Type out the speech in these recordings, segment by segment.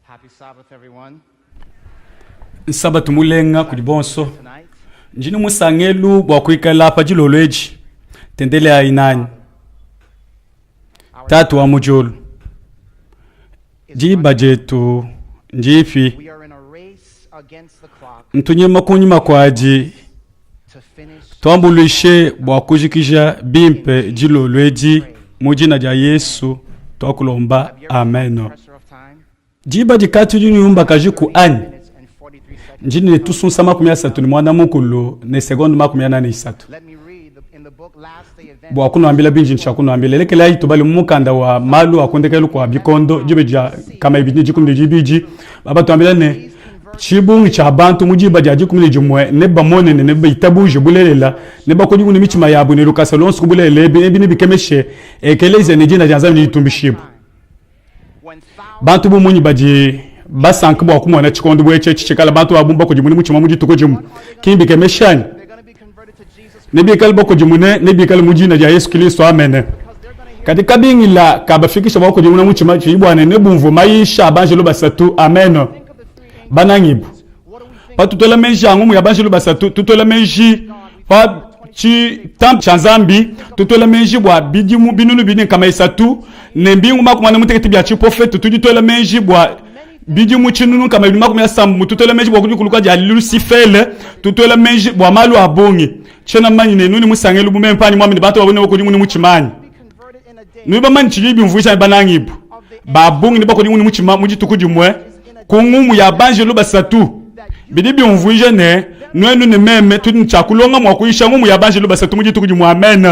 Happy Sabbath, everyone. Nsabatu mulenga kudi bonso. Ndi ne musangelu bua kuikala pa dilolo edi. Tendeleayi nanyi. Tatu wa mu diulu, diba dietu ndipi, We are in a race against the clock ntunyema kunyima kuadi, to finish tuambuluishe bua kujikija bimpe dilolo edi mu dina dia Yesu tuakulomba, Have you ever felt the amen. pressure of time? Diba dikatu dinyumbakajiku anyi? Minutes and 43 seconds. Ndi ne tusunsa 31 mukulu ne sekonde 43. Let me read the, in the book Last Day Events. Bua kunuambila bindi ntshia kunuambila, lekelayi tubale mu mukanda wa malu a kundekelu kua bikondo dibe dia kama ibidi ne dikumi ne dibidi, babatuambila ne tshibungi tshia bantu mu diba dia 11 nebamone ne nebitabuje bulelela, nebakudimune mitshima yabu ne lukasa luonso ku bulelela ebi, ebi nebikemeshe ekeleziya ne dina dia Nzambi neditumbishibue. When thousands Bantu bu munyi badi basanka bua kumona tshikondo bu etshi etshi tshikala bantu ba bungi bakudimune mutshima mu dituku dimue, ki mbikemeshe anyi? they're going to be converted to Jesus Nebikale bakudimune, nebikale mu dina dia Yesu Kristo, amene. because they're going to hear Kadi kabingila kabafikisha bua kukudimuna mutshima tshidi bua ne nebumvue mayisha a banjelu basatu, amen. think of the three angels. Banangibu, What do we think patutuela meji a ngumu ya banjelu basatu, tutuela meji pa tshitampi tshia Nzambi, tutuela meji bua bidimu binunu bidi nkama isatu ne mbingu makumi ane mutekete bia tshiprofete, tudi tuela meji bua bidimu tshinunu nkama ibidi makumi asambu, tutuela meji bua kudikuluka dia Lusifele, tutuela meji bua malu a bungi. Tshiena mmanyi ne nudi musangelu bu meme panyi muambe ne bantu ba bungi nebakudimune mutshima anyi? be converted in a day Nudi bamanye tshidi biumvuija ne banangibu ba bungi nebakudimune mutshima mu dituku dimue ku ngumu ya banjelu basatu. Bidi biumvuija ne nuenu ne meme tudi ne tshia kulonga mua kuyisha ngumu ya banjelu basatu mu dituku dimue. Amen.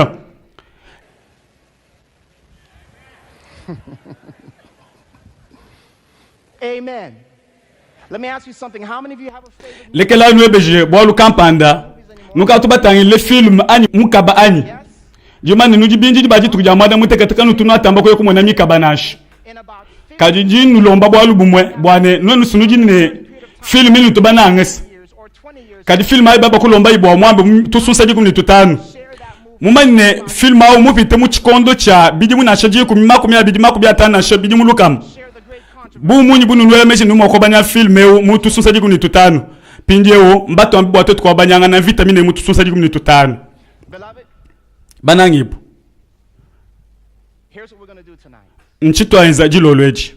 Amen. Let me ask you something. How many of you have a favorite movie? Lekelayi nuebeje bualu kampanda. Nukatu batangile film anyi mukaba anyi? Yes. Dimane nudi bindidi ba dituku dia muanda mutekete kanutu nuatamba kuya kumona mikaba nansha. In about 50 Kadi ndi nnulomba bualu bumue bua ne nuenu sunudi ne film inutu banangese. years or 20 years, Kadi film ayi babakulombayi bua muambe mu tusunsa 15. share that movie. Mumanye ne film awu mupite mu tshikondo tshia bidimu nansha dikumi, makumi abidi, makumi atanu nansha bidimu lukama. Share the great controversy. Bu munyi bununuela meji ne mua kuabanya film eu mu tusunsa 15? Mpindieu mbatuambi bua tuetu kuabanyangana mvita minene mu tusunsa 15. Beloved, Banangibu, here's what we're going to do tonight. ntshituaenza dilolo edi.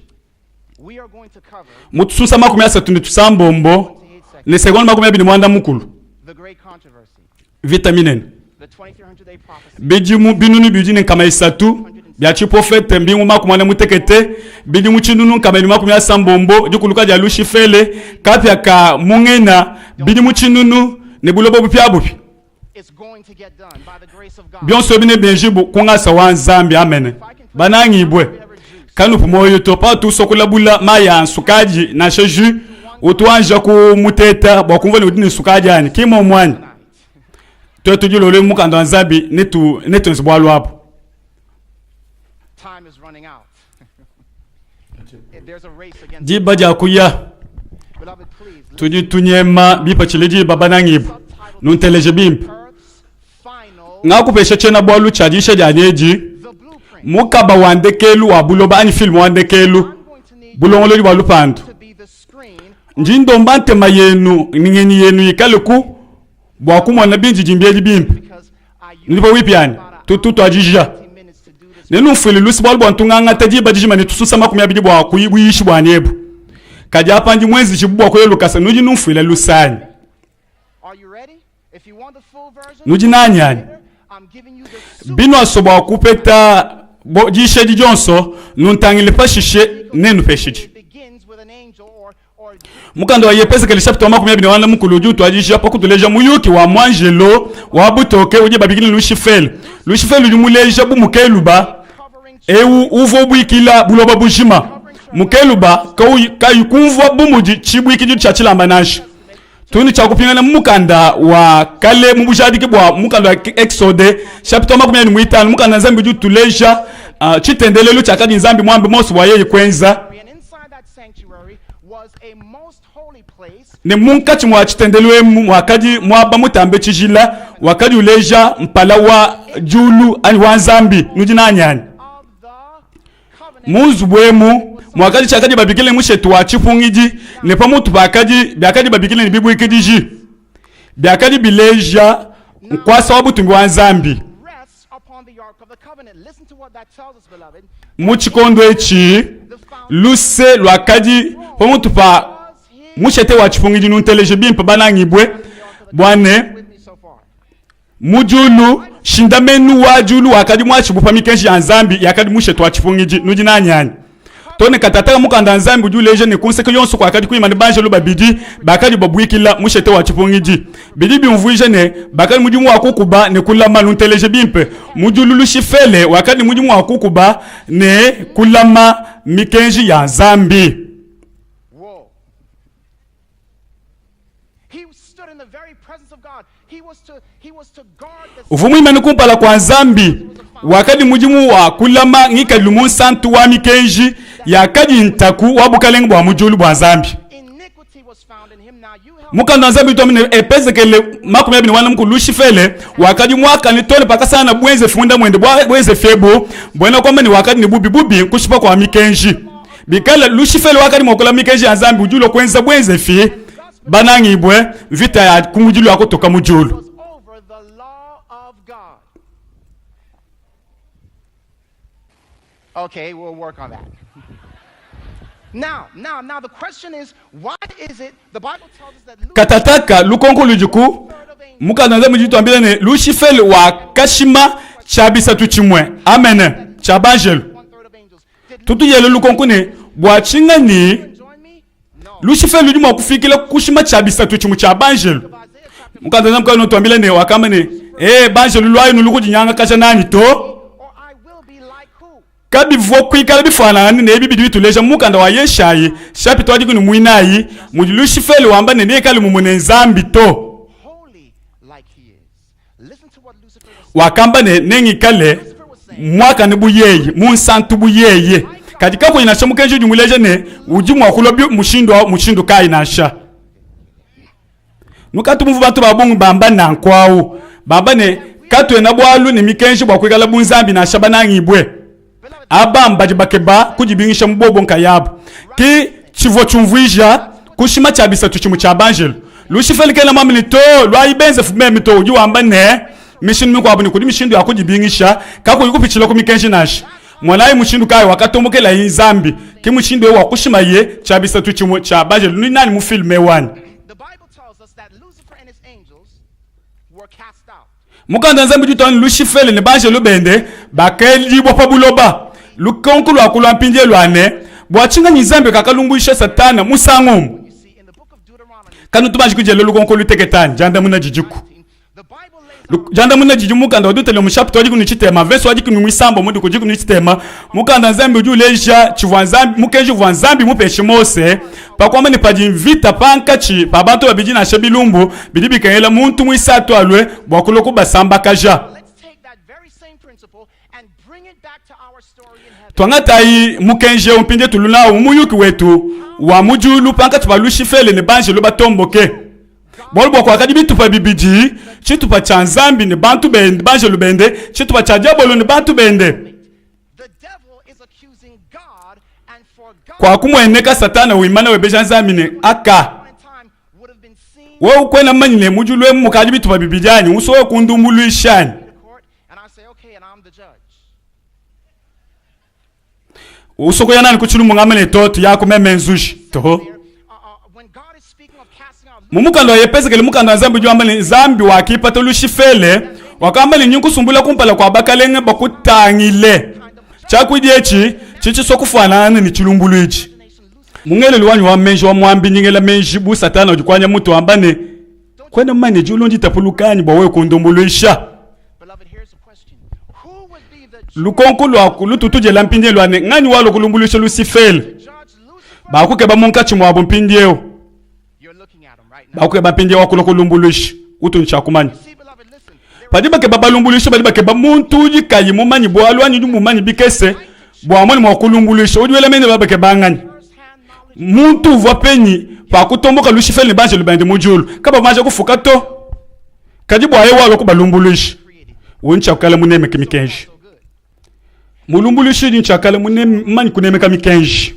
We are going to cover Mu tusunsa 36 28 seconds ne sekonde 29 the great controversy, vita minene. the 2300 day prophecy, Bidimu binunu bidi ne nkama isatu bia tshiprofete mbingu makumi ane mutekete bidimu tshinunu nkama ibidi makumi asambombo dikuluka dia Lushifele kapia ka mungena bidimu tshinunu ne buloba bupiabupia. it's going to get done by the grace of God. Bionso ebi nebienjibu ku ngasa wa Nzambi, amene. Banangibue, kanupu muoyo to patu usokola mayi a nsukadi nansha jus utuanja ku muteta bua kumvua ne udi ne nsukadi anyi ki muomu anyi. Tuetu dilolo mu mukanda wa Nzambi netu netuenze bualu abu. Time is running out. There's a race against Diba dia kuya Beloved, please listen. tudi tunyema bipatshile diba banangibu nunteleje bimpe. Earth's final Ngakupesha tshiena bualu tshia diyisha dianyi edi the blueprint. mukaba wa ndekelu wa buloba anyi filmu wa ndekelu I'm going to need bulongolodi bua lupandu. to be the screen Ndi ndomba ntema yenu ne ngenyi yenu yikale ku bua kumona bindidimbi ebi bimpe. because I Nudi pabuipi anyi? Tutu tuadija. 20 minutes to do this. Nenumfuile luse bualu bua ntungangata diba dijima ne tususa 20 bua kuyibuyishi buanyi ebu. Kadi apa ndi muenzejibu bua kuya lukasa nudi numfuila luse anyi? Are you ready? If you want the full version, Nudi nanyi anyi? I'm giving you the super Binuaso bua kupeta bo diyisha edi dionso nuntangile pashishe nenupeshidi. It begins with an angel or or Mukanda wa Yepezekeli chapitre wa makumi abidi ne wanda mukulu udi utuadija pa kutuleja muyuki wa mwanjelo wa butoke udi babikila ne Lushifele. Lushifele udi muleja bu mukeluba covering eu uvua ubuikila buloba bujima. Mukeluba kauyi kayi kumvua bu mudi tshibuikidilu tshia tshilamba nansha. Tudi tshia kupingana mu mukanda wa kale mu bujadiki bua mukanda wa Exode chapitre wa 25 mukanda wa Nzambi udi utuleja uh, tshitendelelu tshiakadi Nzambi muambe Mose bua yeye kuenza. and inside that sanctuary was a most holy place ne munkatshi mua tshitendelu emu muakadi muaba mutambe tshijila wakadi uleja mpala wa diulu anyi wa Nzambi nudi nanyi anyi of the covenant mu nzubu emu. muakadi tshiakadi babikile mushete wa tshipungidi, ne pa mutu pakadi biakadi babikile ne bibuikidiji biakadi bileja nkuasa wa butumbi wa Nzambi. Mu tshikondo etshi luse luakadi pa mutu pa mushete wa tshipungidi. Nunteleje bimpe banangibue, bua ne Mu diulu, nshindamenu wa diulu wakadi muashibue pa mikenji ya Nzambi yakadi mushete wa tshipungidi. Nudi nanyi anyi? Too ne katataka Mukanda wa Nzambi udi uleja ne, ku nseke yonso kuakadi kuimane banjelu babidi bakadi babuikila mushete wa tshipungidi. Bidi biumvuija ne, bakadi mudimu wa kukuba ne kulama. Nunteleje bimpe, mu diulu Lushifele wakadi ne mudimu wa kukuba ne kulama mikenji ya Nzambi. Uvua muimane kumpala kua Nzambi, wakadi mudimu wa kulama ngikadilu munsantu wa mikenji yakadi ntaku wa bukalenge bua mu diulu bua Nzambi. Mukanda wa Nzambi udi ne Epezekele 24 mukulu Lushifele wakadi muakane too ne pakasangana buenzefi munda muende. Buenzefi ebu mbuena kuamba ne wakadi ne bubi bubi nkushipa kua mikenji. Bikala Lushifele wakadi mua kulama mikenji ya Nzambi udi ulua kuenza buenzefi banangibue mvita ya kumudilu ya kutoka mu diulu. Okay, we'll work on that. Now, now, now the question is, why is it the Bible tells us that Katataka lukonko ludiku mukanda Nzambi udi tuambila ne Lushifele wakashima tshia bisatu tshimue amene tshia banjelu. Tutuyele lukonko ne, Bua tshinganyi Lucifer ludi mua kufikila kushima tshia bisatu tshimue tshia banjelu? Mukanda Nzambi kawena utuambila ne wakamba ne, Ee banjelu luayi nulu kudinyangakaja nanyi to. Kabivua kuikala bifuanangane ne ebi bidi bituleja mu mukanda wa Yeshayi shapita wa dikumi ne muinayi mudi Lushifele wamba ne neikale mumue ne Nzambi to. Wakamba ne, Nengikale muakane bu yeye, munsantu bu yeye. Kadi kakuyi nansha mukenji udi muleja ne, udi mua kulua mushindu au mushindu kayi nansha. Nukatu muvua bantu ba bungi bamba nanku au, bamba ne, katuena bualu ne mikenji bua kuikala bu Nzambi nansha banangibue. Aba mbadi bakeba kudibingisha mu bobo nkayabu. Ki tshivua tshiumvuija kushima tshia bisatu tshimue tshia banjelu. Lushifeli kena muambe ne, Too, luayi benze meme to. Udi wamba ne, mishindu mikuabu ne kudi mishindu ya kudibingisha kakuyi kupitshila ku mikenji nansha. Monayi mushindu kayi wakatombokelaye Nzambi. Ke mushindu eu wa kushimaye tshia bisatu tshimue tshia banjelu. Nudi nanyi mu filme eu anyi? Mukanda wa Nzambi udi utuambila ne, Lushifele ne banjelu bende bakedibua pa buloba. Lukonko lua kulua mpindieu lua ne, Bua tshinganyi Nzambi kakalumbuluisha Satana musangu umue? Kanutu banji kudiela lukonko lutekete anyi? Diandamuna didiku. Diandamuna didi mu mukanda wa Dutelome chapitre wa dikumi ne tshitema verse wa dikumi ne muisambombo mu diku dikumi ne tshitema. Mukanda wa Nzambi udi uleja tshivua Nzambi mukenji uvua Nzambi mupeshe Mose pa kuamba ne, padi mvita pankatshi pa bantu babidi nansha bilumbu, bidi bikengela muntu muisatu alue bua kulua kubasambakaja. Tuangatayi mukenji eu mpindieu tulu nawu mu muyuki wetu wa mu diulu pankatshi pa Lushifele ne banjelu batomboke. Bualu bua kuakadi bitupa bibidi, tshitupa tshia Nzambi ne bantu bende, banjelu bende, tshitupa tshia Diabolo ne bantu bende. Kuakumueneka Satana wimana webeja Nzambi ne, Aka, wewe kuena mumanye ne mu diulu emu mukadi bitupa bibidi anyi? Usua wewe kundumbuluisha anyi? Usua kuya nanyi ku tshilumbu ngamba ne, To, tuyaku meme nzuji. To. Mu mukanda wa Yepezekele, mukanda wa Nzambi udi wamba ne, Nzambi wakipata Lushifele, wakamba ne, Ndi nkusumbula kumpala kua bakalenge bakutangile. Tshiakuidi etshi tshidi tshisua kufuanangana ne tshilumbuluidi. Mu ngelelu wanyi wa meji wa muambi, ndi ngela meji bu Satana udi kuanya mutu wamba ne, Kuena mumanye ne diulu nditapuluka anyi bua wewe kundumbuluisha? Lukonko lua lututu diela mpindieu lua ne, Nganyi walua kulumbuluisha Lusifele? Bakukeba munkatshi muabu mpindieu. Bakukeba mpindieu wa kulua kulumbuluisha. Utu ne tshia kumanya. Padi bakeba balumbuluisha, badi bakeba muntu udi kayi mumanyi bualu anyi udi mumanye bikese bua amone mua kulumbuluisha. Udi wela meji ne bakeba nganyi? Muntu uvua penyi pa kutomboka Lushifele ne banjelu bende mu diulu? Kabavua kufuka to. Kadi bua yeye walua kubalumbuluisha, udi ne tshia kuikala munemeke mikenji. Mulumbuluishi udi ne tshia kuikala mumanyi kunemeka mikenji.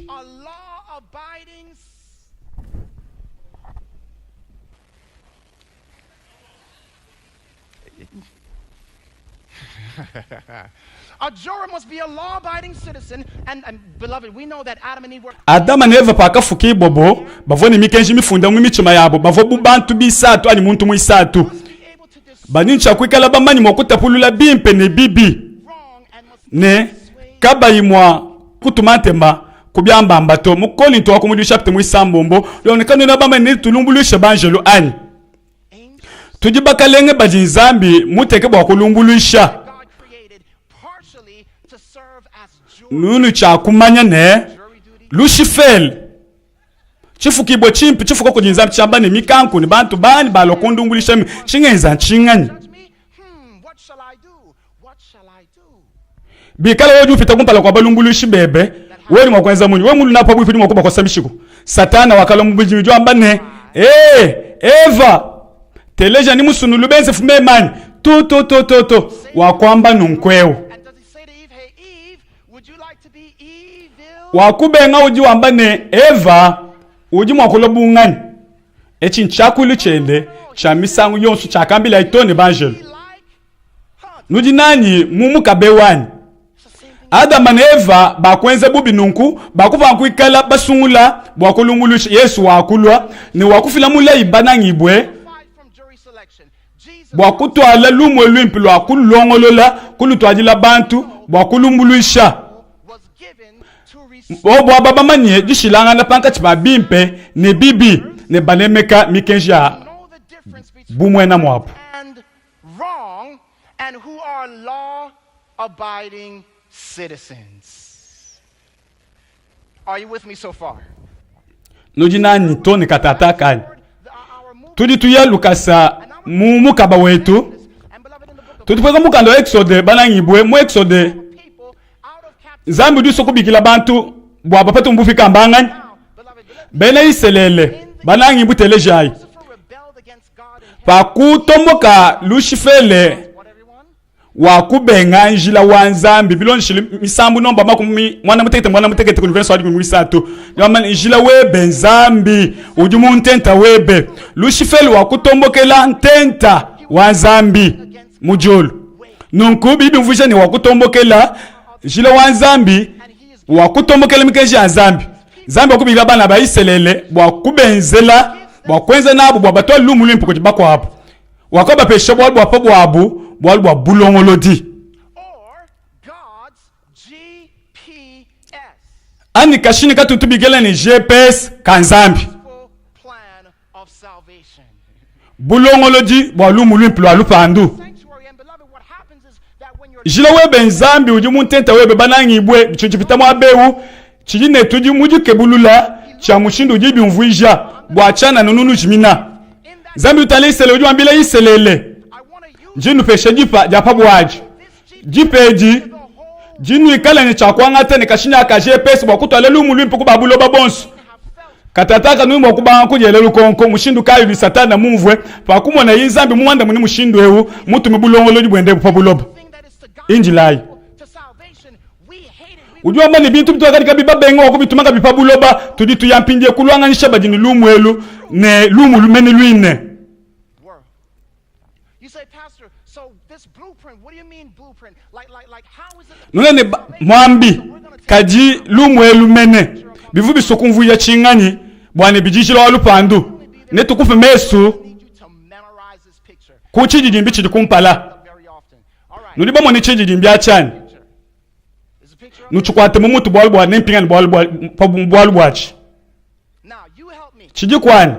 Adama ne Eva pakafukibuabo, bavua ne mikenji mifunda mu mitshima yabo, bavua bu bantu bisatu anyi muntu muisatu. Badi ne tshia kuikala bamanye mua kutapulula bimpe ne bibi ne kabayi mua kutuma ntema ku biambamba to. Mu Kolinto wa kumudilu chapitre muisambombo, ne kanuena bamanye ne tulumbuluishe banjelu anyi? Tudi bakalenge badi Nzambi muteke bua kulumbuluisha. Nunu tshia kumanya ne Lushifele tshifukibue tshimpe tshifuka kudi Nzambi tshiamba ne mikanku ne bantu banyi balua kundumbuluisha tshingenza ntshinganyi? Bikala wewe udi upita kumpala kua balumbuluishi bebe, wewe udi mua kuenza munyi? Wewe muluna pabuipi udi mua kubakosa mishiku. Satana wakalua mu budimi udi wamba ne, Ee, Eva, teleja ni musunulu benze fume manyi. To to to to to. Wakuamba nunku eu. Wakubenga udi wamba ne, Eva, udi mua kulua bu nganyi? Etshi ntshiakuilu tshiende tshia misangu yonso tshiakambilaye too ne banjelu. Nudi nanyi mu mukabe wanyi. Adama ne Eva bakuenza bubi nunku bakupanga kuikala basungula bua kulumbuluisha. Yesu wakulua ne wakufila mulayi banangibue bua kutuala lumue luimpe lua kulongolola kulutuadila bantu bua kulumbuluisha. Bobu aba bamanye dishilangana pankatshi pa bimpe ne bibi ne banemeka mikenji ya bumuena muabu. Wrong and who are law abiding citizens. Are you with me so far? Nudi nanyi to ne katataka anyi? Tudi tuya lukasa mu mukaba wetu. Tudi tupueka mukanda wa Exode, banangibue mu Exode. Nzambi udi usua kubikila bantu bua bapate mu bupika mbanganyi? Bena Isalele, banangibue telejayi. Pa kutomboka Lushifele wa kubenga njila wa Nzambi bilondeshile misambu nomba makumi muanda mutekete muanda mutekete kudi mvese wa dikumi muisatu yamba ne njila webe Nzambi udi mu ntenta webe. Lushifele wa kutombokela ntenta wa Nzambi mu diulu. Nunku bidi biumvuija ne wa kutombokela njila wa Nzambi wa kutombokela mikenji ya Nzambi. Nzambi wakubikila bana ba Isalele bua kubenzela bua kuenza nabu bua batuale lumu luimpe kudi bakuabu. Wakabapesha bualu bua pa buabu, bualu bua bulongolodi. Anyi kashini katutu tubikila ne GPS ka Nzambi. Bulongolodi bua lumu luimpe lua lupandu. Njila webe Nzambi udi mu ntenta webe banangibue tshidi tshipita muaba eu tshidi ne tudi mu dikebulula tshia mushindu udi biumvuija bua tshianana nunujimina. Nzambi utala Isalele udi wambila Isalele ndi nupesha dipa dia pa buadi. Dipa edi dinuikale ne tshia kuangata ne kashinyi aka GPS bua kutuala lumu luimpe ku ba buloba bonso. Katataka nudi mua kubanga kudiela lukonko, mushindu kayi udi Satana mumvue pakumonaye Nzambi mumuandamune mushindu eu, mutume bulongolodi buende ebu pa buloba? Indilayi. Udi wamba ne, bintu bituakadi kabi babenga bua kubituma kabi pa buloba, tudi tuya mpindieu kuluanganyisha badi ne lumu elu ne lumu mene luine. Nuna ne muambi, kadi lumu elu mene bivua bisua kumvuija tshinganyi bua ne bidi njila wa lupandu? Netukupe mesu ku tshididimbi tshidi kumpala. Nudi bamone tshididimbi atshi anyi? Nutshikuate mu mutu bualu bua nempingane bualu bua pa bualu buatshi. Tshidi kuanyi?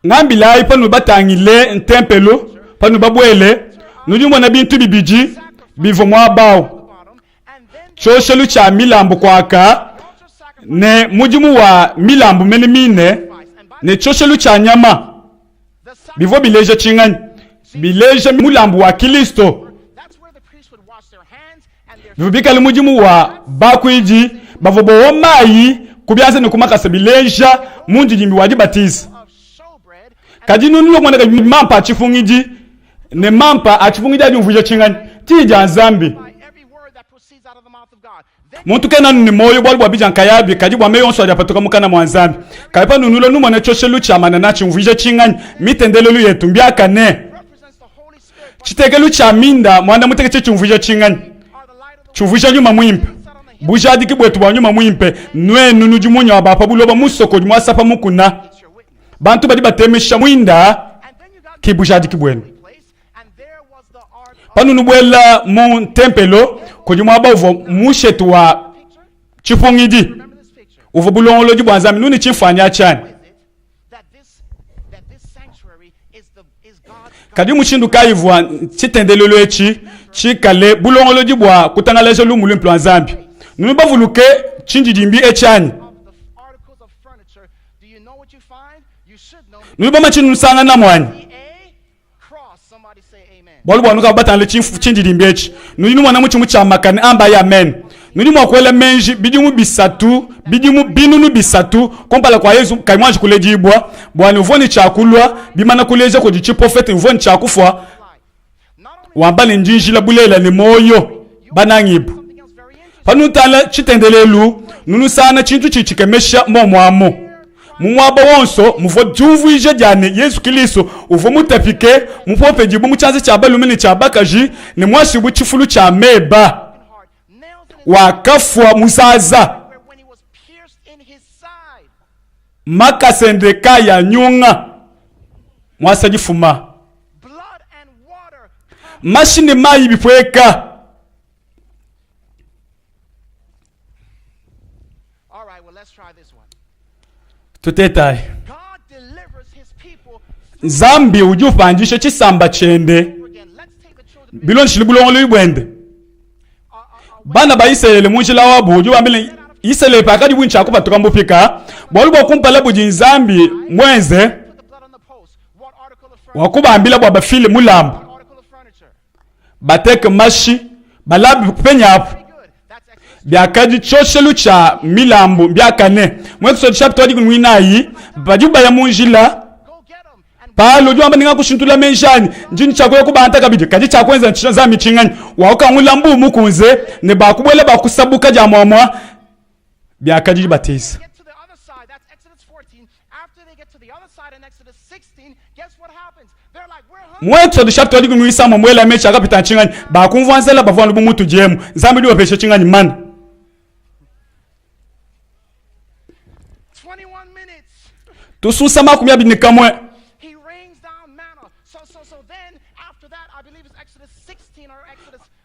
Ngambilayi panudi batangile ntempelo, panudi babuele, nudi numona bintu bibidi bivua muaba au, tshioshelu tshia milambu kuaka ne mudimu wa milambu mene mine, ne tshioshelu tshia nyama. Bivua bileja tshinganyi? Bileja mulambu wa Kristo. Bivua bikale mudimu wa bakuidi bavua bowa mayi ku bianza ne ku makasa bileja mundidimbi wa dibatiza. Kadi nunu lokumona kabidi mampa a tshipungidi ne mampa a tshipungidi adi umvuija tshinganyi? Diyi dia Nzambi. Muntu kena anu ne muoyo bualu bua bidia nkayabi, kadi bua meyi onso adi apatuka mukana mua Nzambi. Kadi panunulua numona tshioshelu tshia manana tshiumvuija tshinganyi? Mitendelelu yetu. Mbiakane. Tshitekelu tshia minda muanda mutekete tshiumvuija tshinganyi? Tshiumvuija nyuma muimpe. Bujadiki buetu bua nyuma muimpe, nuenu nudi munya wa ba pa buloba, musoko udi muasa pa mukuna. Bantu badi batemesha muinda ke bujadiki buenu. Panunubuela mu ntempelo, kudi muaba uvua mushete wa tshipungidi uvua bulongolodi bua Nzambi. Nuni tshimfuanyi atshi anyi? Kadi mushindu kayi uvua tshitendelelu etshi tshikale bulongolodi bua kutangalaja lumu luimpe lua Nzambi? Nudi bavuluke tshindidimbi etshi anyi? Nudi bamanye tshinusanganamu anyi? Bualu bua nukavua batangile tshindidimbi etshi, nudi numona mutshi mutshiamakane. Ambayi amen. Nudi mua kuela meji bidimu bisatu, bidimu binunu bisatu kumpala kua Yezu kayi muanji kuledibua, bua ne uvua ne tshia kulua, bimana kuleja kudi tshiprofete uvua ne tshia kufua, wamba ne, ndi njila, bulelela ne muoyo. Banangibu, panutangila tshitendelelu, nunusangana tshintu tshidi tshikemesha muomu amu. Mu muaba wonso muvua diumvuija dia ne, Yezu Kristo uvua mutapike, mupopedibue mu tshianza tshia balume ne tshia bakaji, ne muashibue tshifulu tshia meba, wakafua muzaza, makasa ende kaayi anyunga, muasa difuma, mashi ne mayi bipueka. Tutetayi. Nzambi udi upandisha tshisamba tshiende bilondeshile bulongolodi buende. Bana ba Isalele mu njila wabu udi wambila Isalele pakadi bu ntshia kupatuka mu bupika, bualu bua kumpala budi Nzambi muenze wakubambila bua bafile mulambu bateke mashi balabi penyapu biakadi tshioshelu tshia milambu biakane. Mu Exode chapitre wa dikumi muinayi badi baya mu njila Paulo udi wamba ninga kushintula meji anyi ndi ne tshiakuya kubanta kabidi kadi tshiakuenza Nzambi tshinganyi wakangula mbuu mukunze ne bakubuela bakusabuka dia muamua biakadi dibatiza. Mu Exode chapitre wa dikumi muisambombo muela meji akapita ntshinganyi bakumvua nzala bavua anu bu mutudi emu Nzambi udi ubapesha tshinganyi mana. Tusunsa makumi abidi ne kamue.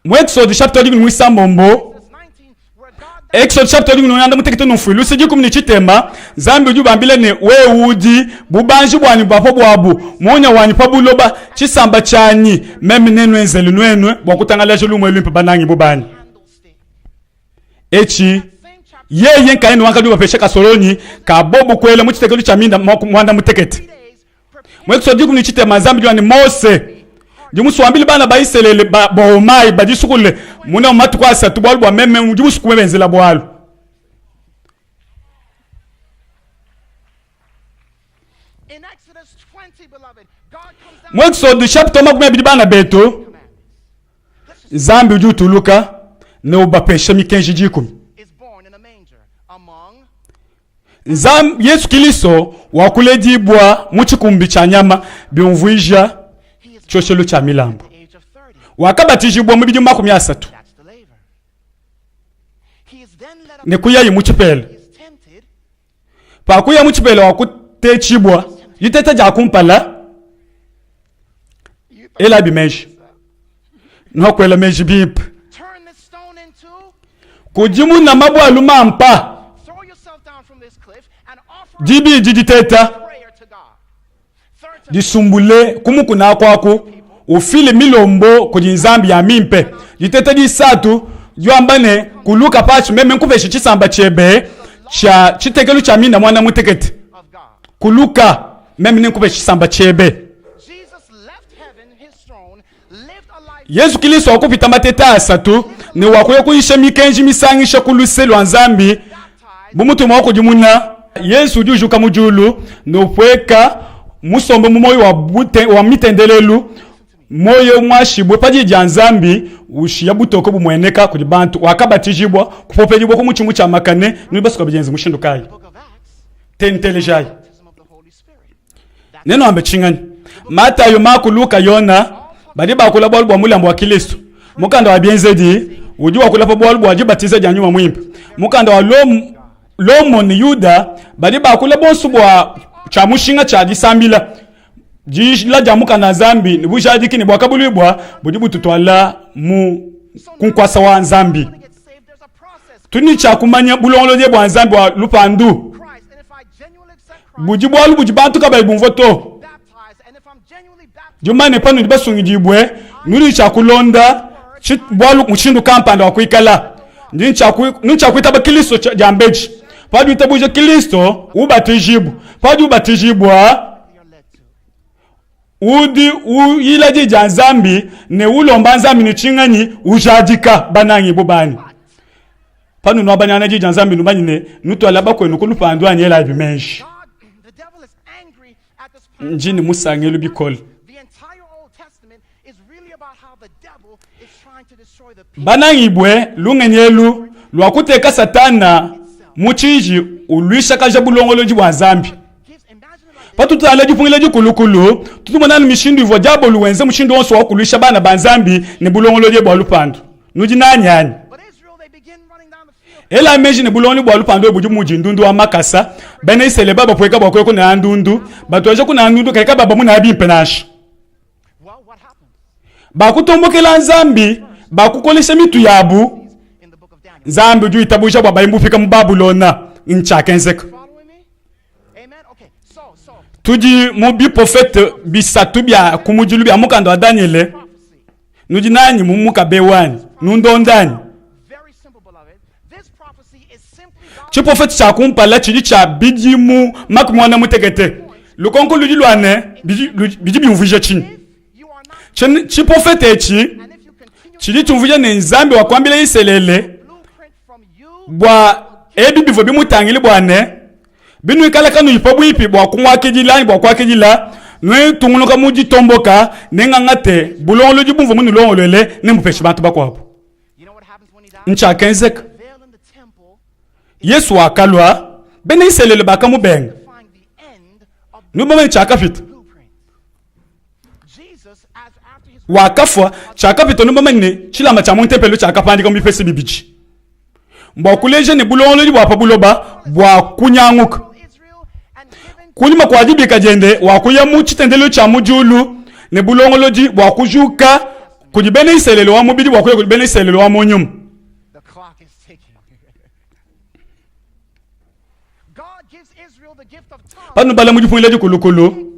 Mu Exode chapitre dikumi muisambombo Exode chapitre dikumi muanda mutekete numfui luse dikumi ne tshitema Nzambi udi ubambila ne wewe udi bubanji buanyi bua pa buabu munya wanyi pa buloba tshisamba tshianyi meme nenuenzele nuenu bua kutangalaja lumu luimpe banangi bu banyi etshi yeye nkayende wakadi ubapesha kasolonyi ka bobu kuela mu tshitekelu tshia minda muanda mutekete Mu Ekesode dikumi ne tshitema Nzambi udi wamba ne Mose ndi musuambile bana ba Isalele ba bomayi badisukule muna mu matuku asatu bualu bua meme ndi musukume benzela bualu. Mu Exode chapitre 20 bana betu Nzambi udi utuluka ne ubapesha mikenji dikumi. Nzambi, Yesu Kilisto wakuledibua mu tshikumbi tshia nyama, biumvuija tshioshelu tshia milambu. Wakabatijibua mu bidimu 30 ne kuyaye mu tshipela. Pakuya mu tshipela wakutetshibua diteta dia kumpala. Elabi meji, nuakuela meji bimpe. Kudimuna mabue alu mampa. Dibidi diteta disumbule ku mukuna aku aku ufile milombo kudi Nzambi ya mimpe. Diteta disatu diwamba ne kuluka patshi meme nkupeshe tshisamba tshiebe tshia tshitekelu tshia minda muanda mutekete. Kuluka meme nenkupeshe tshisamba tshiebe. Yezu Kilisto wakupita mateta asatu ne wakuya kuyisha mikenji misangisha ku luse lua Nzambi bu mutu mua kudimuna. Yezu udi ujuka mu diulu ne upueka musombe mu muoyo wa, wa mitendelelu. Muoyo muashibue pa Diyi dia Nzambi ushiya butoke bumueneka kudi bantu, wakabatijibua, kupopedibua ku mutshi mutshiamakane. Nudi basue kabidi enze mushindu kayi? Tentelejayi. Nenuambe tshinganyi? Matayo, Mako, Luka, Yona badi bakula bualu bua mulambu wa Kilisto. Mukanda wa Bienzedi udi wakula pa bualu bua dibatiza dia Nyuma Muimpe. Mukanda wa Lomo, Lomo ne Yuda badi bakula bonso bua tshia mushinga tshia disambila. Dijila dia mukanda wa Nzambi ne bujadiki ne buakabuluibua budi bututuala mu ku nkuasa wa Nzambi. Tudi ne tshia kumanya bulongolodi bua Nzambi wa lupandu budi bualu budi bantu kabayi bumvua to. Dimanya ne panudi basungidibue nudi ne tshia kulonda bualu mushindu kampanda wa kuikala. Ndi ne tshia kuitaba Kristo diambedi. Padi witabuja Kristo ubatijibua. Padi ubatijibua udi uyila di dia Nzambi ne ulomba Nzambi ne tshinganyi ujadika banangi bu banyi. Panu nuabanyana di dia Nzambi numanyi ne nutuala bakuenu ku lupandu anyi elayi meji. Ndi ne musangelu bikole. Banangibue, lungenyi elu lua kuteka Satana mu tshiji uluishakaja bulongolodi bua Nzambi. Patutangila dipungila dikulukulu, tutu anu mishindu ivua Diabolo wenza mushindu wonso wa kuluisha bana ba Nzambi ne bulongolodi bua lupandu. Nudi nanyi anyi? Ela meji ne bulongolodi bua lupandu budi mudi ndundu wa makasa. Bena Isalele babapueka bua kuya kunaya ndundu, batuadija kunaya ndundu kadi kababamunaya bimpe nansha. Bakutombokela Nzambi, bakukolesha mitu yabu. Nzambi udi witabuja bua baye mupika mu Babulona. Ntshiakenzeka. Tudi mu biprofete bisatu bia kumudilu bia mukanda wa Danyele. Nudi nanyi mu mukabe wanyi, nundondanyi. Tshiprofete tshia kumpala tshidi tshia bidimu 40. Lukonko ludi lua ne, bidi biumvuija tshinyi? Tshiprofete etshi tshidi tshiumvuija ne, Nzambi wakuambila Isalele bua ebi bivua bimutangile bua ne, binuikala kanuyi pabuipi bua kumuakidila anyi bua kuakidila, nutungunuka mu ditomboka, nengangate bulongolodi bumvua munulongoluele, nembupeshe bantu bakuabu. Ntshiakenzeka. Yesu wakalua, bena Isalele bakamubenga. Nudi bamanye tshiakapita? Wakafua. Tshiakapita nudi bamanye ne, tshilamba tshia mu ntempelo tshiakapandika mu bipese bibidi bua kuleja ne bulongolodi bua pa buloba bua kunyanguka. Kunyima kua dibika diende, wakuya mu tshitendelelu tshia mu diulu ne bulongolodi bua kujuka kudi bena Isalele wa mubidi bua kuya kudi bena Isalele wa mu nyuma. Panubala mu dipungila dikulukulu,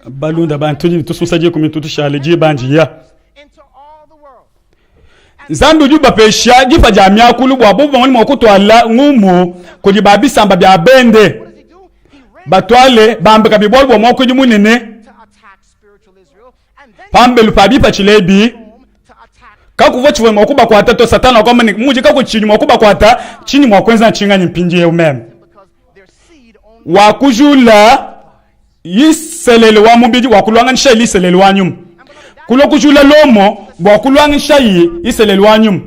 balunda bantu tudi tususa dikumi tutushale diba ndiya. Nzambi udi ubapesha dipa dia miakulu bua bobu bamone mua kutuala ngumu kudi ba bisamba bia bende, batuale bambe kabidi bualu bua muakuidi munene pambelu pa bipatshila ebi. Kakuvua tshivua mua kubakuata to. Satana wakamba ne, mudi kakutshinyi mua kubakuata, tshinyi mua kuenza ntshinganyi mpindieu meme? Wakujula Isalele wa mubidi wa kuluanganisha Isalele wa nyuma, kulua kujula Lomo bua kuluangisha Isalele wa nyuma.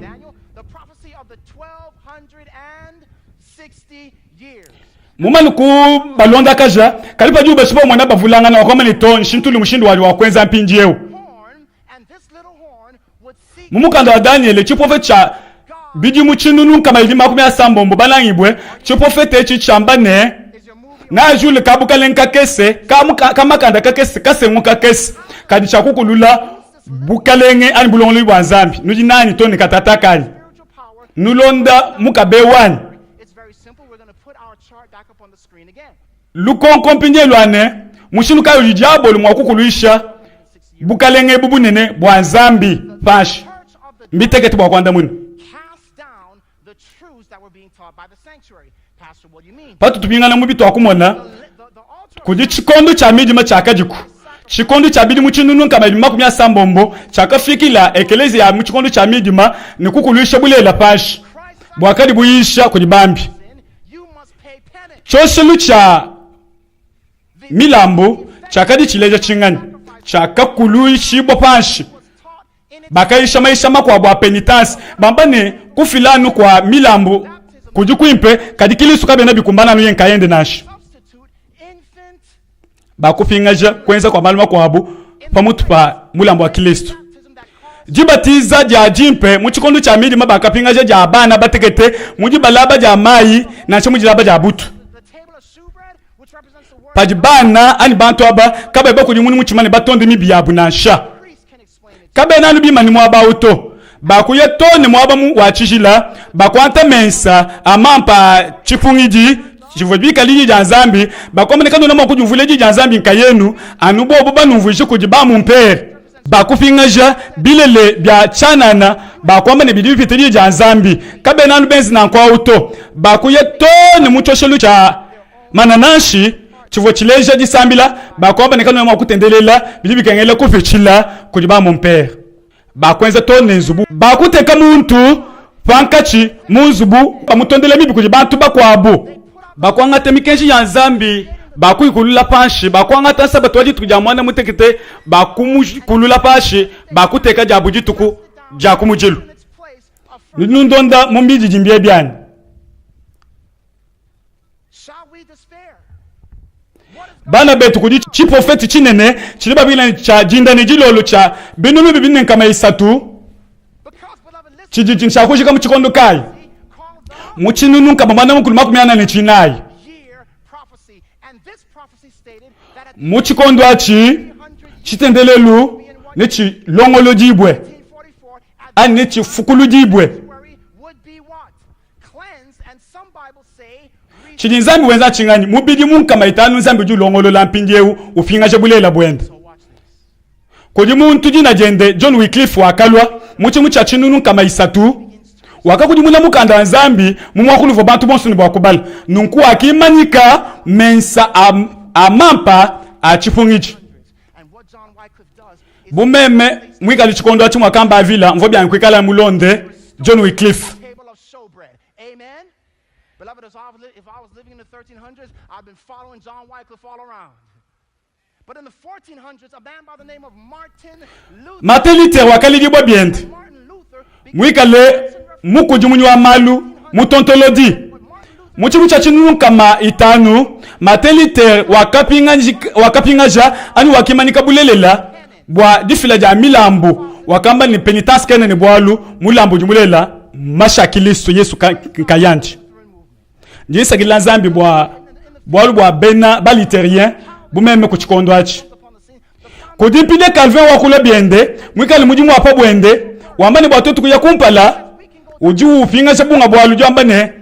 Mumane kubalondakaja, kadi padibu bashipa umona bavulangana, wakuamba ne, to nshintulu mushindu wanyi wa kuenza mpindieu. Mu mukanda wa Danyele, tshiprofete tshia bidimu 360 banangibue, tshiprofete etshi tshiamba ne, Najule ka bukalenge kakese ka makanda kakese kasengu kakese kadi tshia kukulula bukalenge anyi bulongolodi bua Nzambi. Nudi nanyi to ne katataka anyi? Nulonda mukabe wanyi. Lukonko mpindieu lua ne, mushindu kayi udi Diabolo mua kukuluisha bukalenge ebu bunene bua Nzambi panshi? Mbitekete bua kuandamuna. Patu tupingana mu bituakumona, kudi tshikondo tshia midima tshiakadiku, tshikondo tshia bidimu 360 tshiakafikila ekeleziya ya mu tshikondo tshia midima ne kukuluisha bulelela panshi buakadi buyisha kudi bambi. Tshioshelu tshia milambu tshiakadi tshileja tshinganyi? tshiakakuluishibua panshi. Bakayisha mayisha makuabu a penitence, bamba ne, kufila anu kua milambu kudi kuimpe, kadi Kilisto kabiena bikumbana anu ye nkayende nansha. Bakupingaja kuenza kua malu makuabu pamutu pa mulambu wa Kilisto. Dibatiza dia dimpe mu tshikondo tshia midima bakapingaja dia bana batekete mu dibalaba dia mayi nansha mu dilaba dia butu. Padi bana anyi bantu aba kabayi bakudimuna mutshima ne batonde mibi yabu nansha, kabena anu bimane muaba au to. Bakuya too ne muaba wa tshijila, bakuata mesa a mampa a tshipungidi tshivua bikale Diyi dia Nzambi, bakuamba ne, Kanuena mua kudiumvuila Diyi dia Nzambi nkayenu, anu bobu banumvuije kudi bamumpere. Bakupingaja bilele bia tshianana, bakuamba ne, bidi bipite Diyi dia Nzambi. Kabena anu benze nanku au to, bakuya too ne mu tshioshelu tshia manananshi tshivua tshileja disambila, bakuamba ne, Kanuena mua kutendelela, bidi bikengela kupitshila kudi bamumpere. Bakuenza too ne nzubu. Bakuteka muntu pankatshi mu nzubu, bamutondela mibi kudi bantu bakuabu. Bakuangata mikenji ya Nzambi, bakuyikulula panshi, bakuangata nsabatu wa dituku dia muanda mutekete, bakumukulula panshi, bakuteka diabu dituku dia kumudilu. Nudi nundonda mu mbididimbi ebi anyi? Bana betu, kudi tshiprofeti tshinene tshidi babikila ne tshia dinda ne dilolo tshia binunu bibidi ne nkama isatu tshidi tshia kujika mu tshikondo kayi? Mu tshinunu nkama muanda mukulu makumi ana ne tshinayi. Mu tshikondo atshi tshitendelelu netshilongolodibue anyi netshifukuludibue. Tshidi Nzambi wenza ntshinganyi? Mu bidimu nkama itanu Nzambi udi ulongolola mpindieu upingaja bulelela buende. Kudi muntu dina diende John Wycliffe wakalua mu tshimu tshia tshinunu 300 wakakudimuna mukanda wa Nzambi mu muakulu uvua bantu bonso ne bua kubala. Nunku wakimanyika mensa a, a mampa a tshipungidi. Bu meme muikale tshikondo atshi muakamba Avila, mvua bianyi kuikala mulonde John Wycliffe. Beloved, if I was living in the 1300s, I've been following John Wycliffe all around. But in the 1400s, a man by the name of Martin Luther, Martin Luther wakaledibua biende Martin Luther muikale mukudimunyi wa malu mutontolodi. Mu tshidimu tshia tshinunu 500, Martin Luther wakapingaja anyi wakimanyika bulelela bua difila dia milambu. Wakamba ne, penitence kena ne bualu, mulambu udi mulelela mmashi a Kilisto Yesu nkayandi. Ndi nsakidila Nzambi bua bualu bua bena ba Lutherien bu meme ku tshikondo atshi. Kudi mpidie Calvin wakula biende, muikale mudimu wa pa buende, wamba ne bua tuetu kuya kumpala, udi upingaja bunga bualu, udi wamba ne,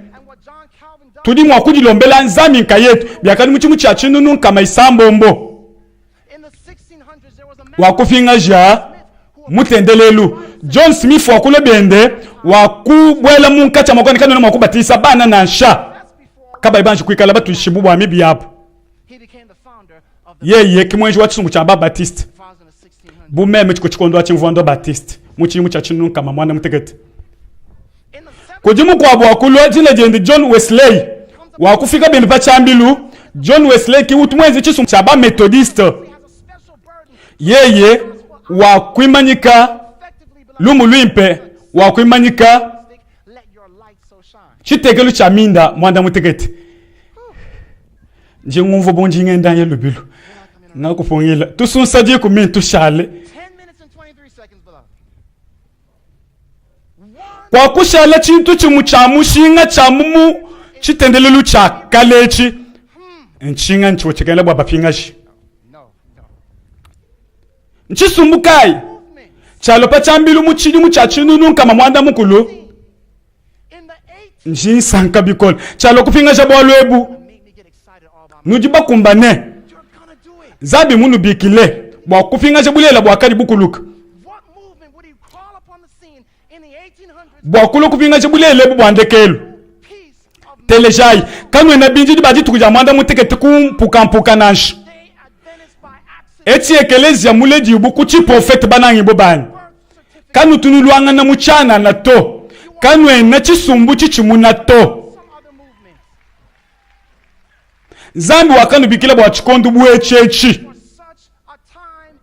tudi mua kudilombela Nzambi nkayetu. Biakadi mu tshimu tshia tshinunu 600 wakupingaja mutendelelu. John Smith wakula biende, wakubuela munkatshi mua kuana kanuena mua kubatisa bana nansha kabayi banji kuikala batuishibu bua mibi yabu. Yeye ke muenji wa tshisumbu tshia ba Baptiste. Bu meme tshiko tshikondo atshi mvua ndua Baptiste mu tshidimu tshia tshinunu 800. Kudi mukuabu wakulua dina diende John Wesley wakufika biende pa tshiambilu. John Wesley ke utu muenze tshisumbu tshia ba Methodiste. Yeye wakuimanyika lumu luimpe, wakuimanyika tshitekelu tshia minda muanda mutekete. Ndi ngumvua bu ndi ngenda nye lubilu ngakupungila tusunsa dikumi tushale 10 minutes and 23 seconds, beloved. Kuakushala tshintu tshimue tshia mushinga tshia mu tshitendelelu tshia kale etshi. Ntshinganyi tshivua tshikengela bua bapingaje? Ntshisumbu kayi tshialua pa tshiambilu mu tshidimu tshia 1800? Ndi nsanka bikole. Tshialua kupingaja bualu ebu. Nudi bakumbane. Nzambi munubikile bua kupingaja bulelela buakadi bukuluka. What movement would he call upon the scene in the 1800s? Bua kulua kupingaja bulelela ebu bua ndekelu. Peace of Telejayi, kanuena bindidi ba dituku dia muanda mutekete ku mpukampuka nansha. Day Adventist by accident. Etshi ekeleziya muledibu ku tshiprofete banangibue banyi. Birth certificate. Kanutu nuluangana mu tshianana to. Kanuena tshisumbu tshitshimuna to. Some other movements. Nzambi wakanubikila bua tshikondo bu etshi etshi. For such a time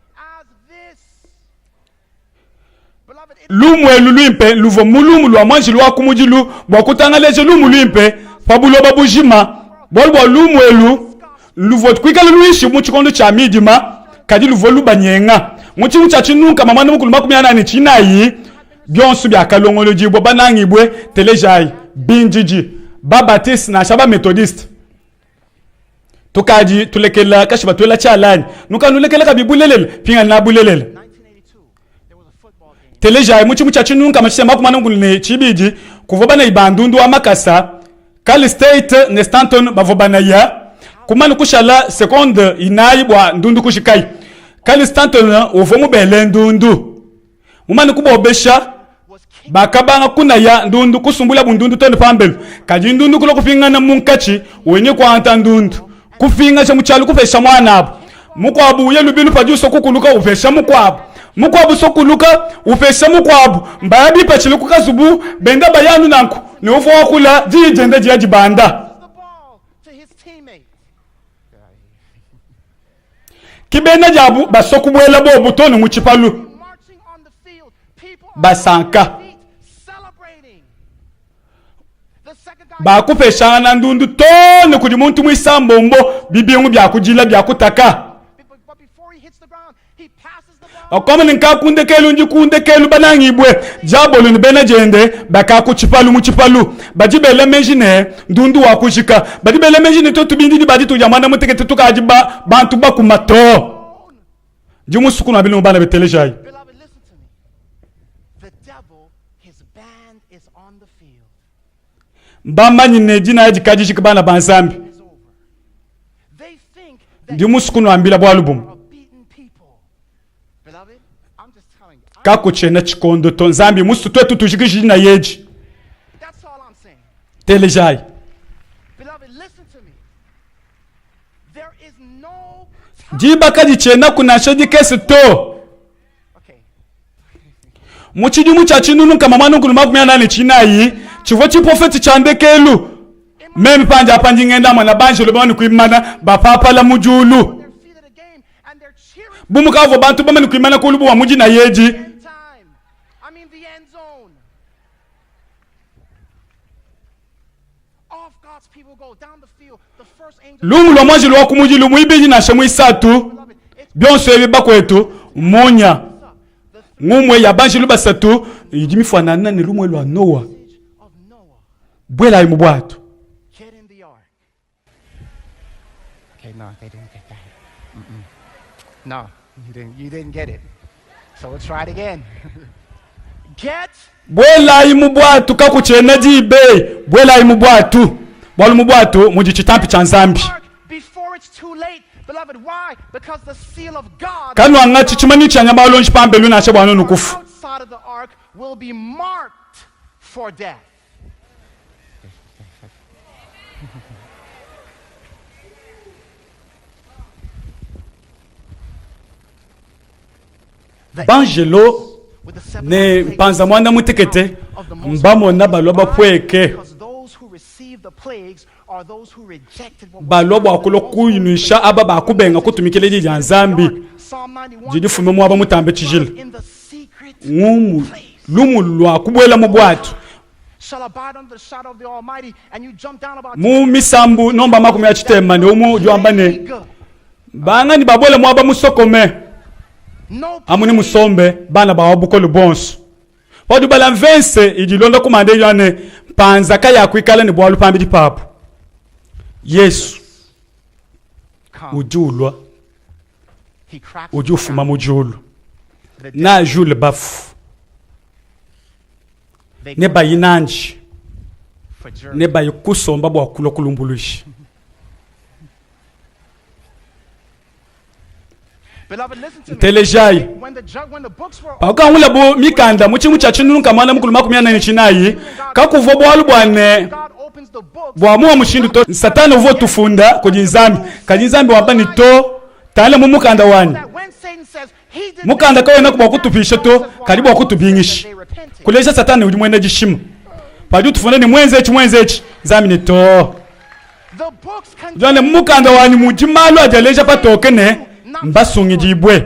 Lumu elu luimpe luvua mu lumu lua muanjelu wa kumudilu bua kutangaleja lumu luimpe pa buloba bujima, bualu bua lumu elu luvua kuikala luishi mu tshikondo tshia midima, kadi luvua lubanyenga. Mu tshidimu tshia tshinunkama muanda mukulu 44, bionso biakalongolodibua. Banangibue, telejayi, bindidi, ba-Baptiste nansha ba-Methodiste, tukadi tulekela kashi batuela tshialanyi, nukanulekela kabi bulelela, pingana bulelela. Telejayi, mu tshimu tshia tshinunu nkama 42, kuvua banayi ba ndundu wa makasa Cal State ne Stanton bavua banaya. Kumana kushala sekonde inayi bua ndundu kujikayi. Cal Stanton uvua mubele ndundu. Mumane kubobesha, bakabanga kunaya ndundu, kusumbulabu ndundu too ne pambelu. Kadi ndundu kulua kupingana munkatshi, wenye kuangata ndundu, kupingaja mu tshialu, kupesha muanabu. Mukuabu uya lubilu padi usua kukuluka, upesha mukuabu. Mukuabu usua kuluka, upesha mukuabu. Mbaya bipatshile ku kazubu, benda baya anu nanku, ne uvua wakula, diyi diende diya dibanda. The ball to his teammate. Ke bena diabu basua kubuela bobu too ne mu tshipalu. Marching on the field, people are Basanka. on their feet, celebrating. The second guy Bakupeshangana ndundu too ne kudi muntu muisambombo, bibingu bia kudila bia kutaka. but before he hits the ground, he passes the ball. Bakuamba ne, Nka ku ndekelu, ndi ku ndekelu. Banangibue, Diabolo ne bena diende baka ku tshipalu mu tshipalu. Badi bela meji ne, ndundu wakujika. Badi bela meji ne, tuetu bindidi ba dituku dia muanda mutekete tukadi ba bantu bakuma to. Ndi musue kunuambila nunku, bana betelejayi. Beloved, listen to me. The devil, his band is on the field. Mbamanye ne, dinaya dikadi dijika, bana ba Nzambi. Is over. They think that Ndi musue kunuambila bualu bumue. are beaten people. Beloved, I'm just telling you. Kakutshiena tshikondo to. Nzambi musue tuetu tujikije dinaya edi. That's all I'm saying. Telejayi. Beloved, listen to me. There is no time. Diba kaditshienaku nansha dikese to. Okay. Mu tshidimu tshia 1944, tshivua tshiprofete tshia ndekelu, meme pandi apa ndi ngenda amue na banjelo bamane kuimana bapapala mu diulu. Their feet of the game and they're cheering Bu mukavua bantu bamane kuimana kulu bua mu dinaya edi, end time. I mean the end zone. Off God's people go down the field. The first angel. Lumu lua muanjelu wa kumudilu muibidi nansha muisatu, Beloved, it's bionso ebi bakuetu munya. up. The Ngumue ya banjelu basatu idi mifuanangane ne lumue lua Noa. message of Noah. Buelayi mu buatu. Get in the ark. Okay, no, they didn't get that. Mm-mm. No, you didn't. You didn't get it. So let's try it again. Get Buelayi mu buatu, kakutshiena diba. Buelayi mu buatu, bualu mu buatu mudi tshitampi tshia Nzambi. ark before it's too late, beloved. Why? Because the seal of God Kanuangatshi tshimanyinu tshia nyama wa luonji pambelu nansha bua nuenu kufu. outside of the ark will be marked for death. The Banjelo with the seven ne plagues mpanza muanda mutekete of the most mbamona balua bapueke Because those who receive the plagues are those who rejected what was balua bua kulua kunuisha aba bakubenga kutumikila di dia Nzambi Psalm 91 didi difume muaba mutambe tshijila. in the secret Ngumu lumu lua kubuela mu buatu shall abide under the shadow of the Almighty, and you jump down about mu misambu nomba makumi a tshitema ne umu udi wamba ne Plague. bangani babuele muaba musokome No amu ne musombe bana ba wa bukole buonso. Paudi ubala mvese idi ilonda ku manda eyi ne mpanza kayakuikala ne bualu pambidi pabu. Yesu come. udi ulua, He cracks udi the ufuma sky. mu diulu, The dead, najule bafu they ne go bayi nandi for jury. ne bayi kusomba bua kulua kulumbuluisha. Beloved, listen to me. Ntelejayi. When the ju- when the books were Pakangulabu mikanda mu tshimu tshia tshinunu 444 kakuvua bualu bua ne God opens the books. bua muwa mushindu to Satana uvua tufunda kudi Nzambi, kadi Nzambi wamba ne to tangila mu mukanda wanyi. That when Satan says he did Mukanda this, kawena bua kutupisha to, kadi bua kutubingisha. they repented. Kuleja Satana udi muena dishima. Padi utufunda ne muenze etshi muenze etshi, Nzambi ne to. The books Udi ne contain mu mukanda wanyi mudi malu adi aleja patoke ne mbasungidibue.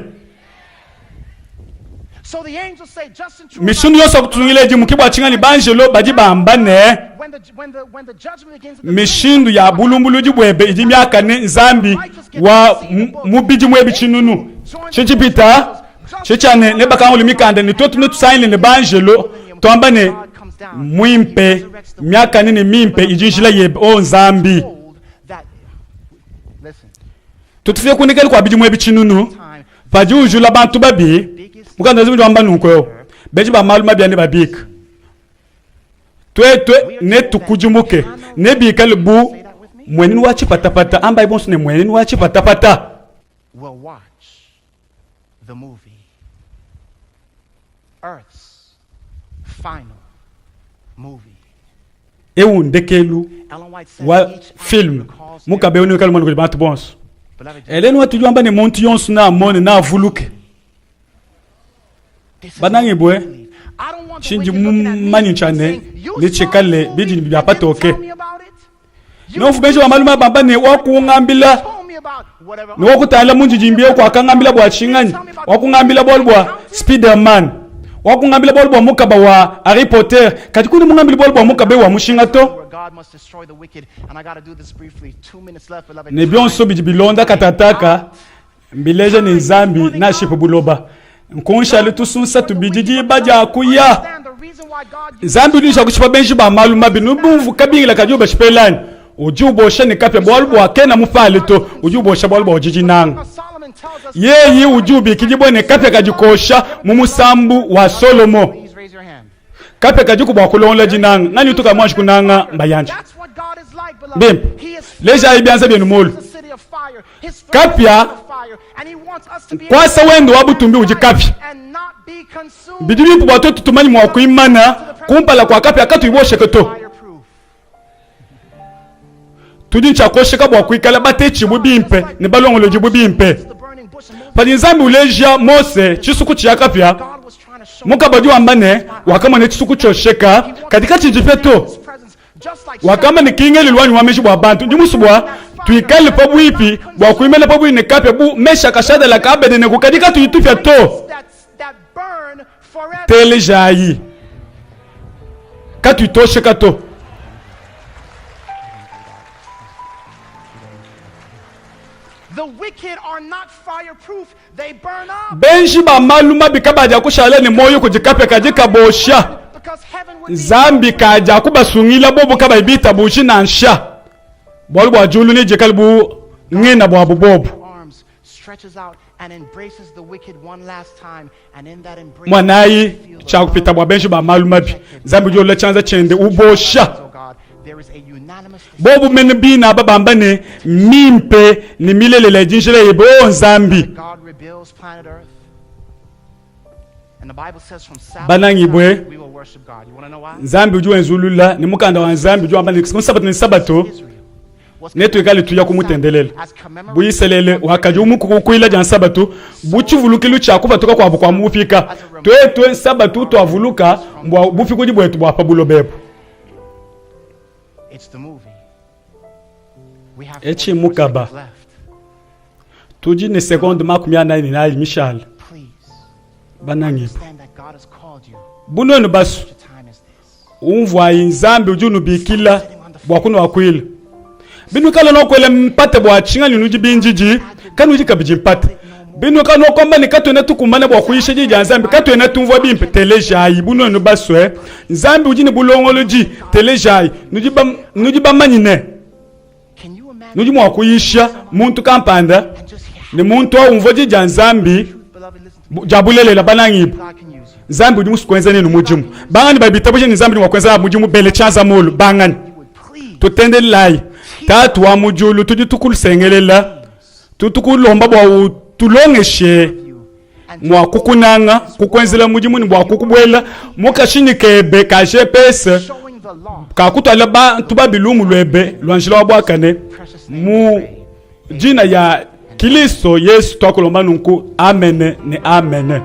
Mishindu yonso ya kututungila idi ke bua tshinganyi banjelo badi bamba ne, Mishindu ya bulumbuludi buebe idi miakane, Nzambi wa mu bidimu ebi tshinunu tshitshipita tshitshia ne nebakangule mikanda ne tuetu netusangile ne banjelo tuamba ne, Muimpe, miakane ne mimpe idi njila yebe, o Nzambi. Tutufike ku ndekelu kua bidimu ebi tshinunu padi ujula bantu babi. Mukanda wa Nzambi udi wamba nunku eu, benji ba malu mabi nebabike, tuetu netukudimuke, nebikale bu muenenu wa tshipatapata. Ambayi bonso ne, muenenu wa tshipatapata. We'll watch the movie. Earth's final movie. Eu ndekelu wa film mukabe eu newikale muana kudi bantu bonso. Ellen White udi wamba ne muntu yonso neamone neavuluke. Banangibue, tshindi mumanye ntshia ne netshikale bidi bia patoke. Neumvu benji ba malu mabi bamba ne wakungambila ne wakutangila mundidimbi eu kuakangambila bua tshinganyi, wakungambila bualu bua Spiderman, wakungambila bualu bua mukaba wa Harry Potter, kadi kuena mungambile bualu bua mukaba eu wa mushinga to. Ne bionso bidi bilonda katataka mbileja ne Nzambi nashipe buloba. Nkunshale tusunsa tubidi diba dia kuya. Nzambi udi usha kushipa benji ba malu mabi. Nubumvu kabingila kadi ubashipelani. Udi ubosha ne kapia bualu bua kena mupale to, udi ubosha bualu bua udi dinanga. Yeyi udi ubikidibua ne kapia kadi kosha mu musambu wa Solomo. Kapia kadiku bua kulongola dinanga. Nganyi utu kayi muanji kunanga mbayanja? Bimpe, lejayi bianza bienu mulu. Kapia, nkuasa wende wa butumbi udi kapia. Bidi bimpe bua tuetu tumanye mua kuimana kumpala kua kapia katuyi bosheke to. Tudi ntshia kuosheka bua kuikala batetshibue bimpe ne balongolodibue bimpe. Padi Nzambi uleja Mose tshisuku tshia kapia, mukaba udi wamba ne, wakamona tshisuku tshiosheka, kadi katshidipia to. Wakamba ne, ki ngelelu wanyi wa meji bua bantu, ndi musue bua tuikale pabuipi bua kuimana pabuipi ne kapia bu Meshaka, Shadalaka, Abedenego, kadi katuyi tupia to. Telejayi, katuyi tuosheka to. The wicked are not fireproof, they burn up. Benji ba malu mabi kabadiakushala ne muoyo kudi kapia kadi kabosha. Because heaven would be Nzambi kadiakubasungila bobu kabayi bitabuji nansha, bualu bua diulu nedikale bu ngena buabu bobu. arms stretches out and embraces the wicked one last time, and in that embrace Monayi feel the tshiakupita love bua benji ba malu mabi. Nzambi udi olola tshianza tshiende ubosha. Oh God, there is a unanimous Bobu mene bine aba bamba ne, Mimpe ne milelela idi njila yebe, o Nzambi. God rebuilds planet Earth. And the Bible says from Sabbath to Banangibue, Sabbath, we will worship God. You want to know why? Nzambi udi wenzulula ne mukanda wa Nzambi udi wamba ne ku Nsabatu ne Nsabatu Israel was netuikale tuya kumutendelela. as commemorated Bu Isalele wakadi umukukuila dia Nsabatu bu tshivulukilu tshia kupatuka kuabu kua mu bupika. Tuetu Nsabatu tuavuluka mbua bupikudi buetu bua pa buloba ebu. It's the movie. We have Etshi 44 mukaba. seconds left. Tudi ne sekonde 45 mishale. Please Banangibu. understand that God has called you Bu nuenu basu to time as this. umvuayi Nzambi udi unubikila bua kunuakuila. Binuikala nuakuela mpata bua tshinganyi nudi bindidi, kanudi kabidi mpata. Binuikala nuakuamba ne katuena tukumbana bua kuyisha diyi dia Nzambi, katuena tumvua bimpe, telejayi bu nuenu basue. Nzambi udi ne bulongolodi, telejayi. Nudi bam, nudi bamanye ne Can you imagine nudi mua kuyisha muntu kampanda and just hear ne muntu au umvua diyi dia Nzambi truth, beloved, listen to me. bu- dia bulelela banangibu. God can use you. Nzambi udi musue kuenza nenu mudimu. Bangani badi bitabuje ne Nzambi udi mua kuenza nabu mudimu bele tshianza mulu bangani. You would please Tutendelelayi Tatu wa mu diulu, tudi tukusengelela, tudi tukulomba bua utulongeshe you and mua kukunanga, kukuenzela mudimu ne bua kukubuela mu kashinyi kebe ka GPS showing the law. ka kutuala bantu babi lumu luebe lua njila wa buakane Precious name mu we pray. dina ya Kilisto Yesu twakulomba nunku, amene ne amene.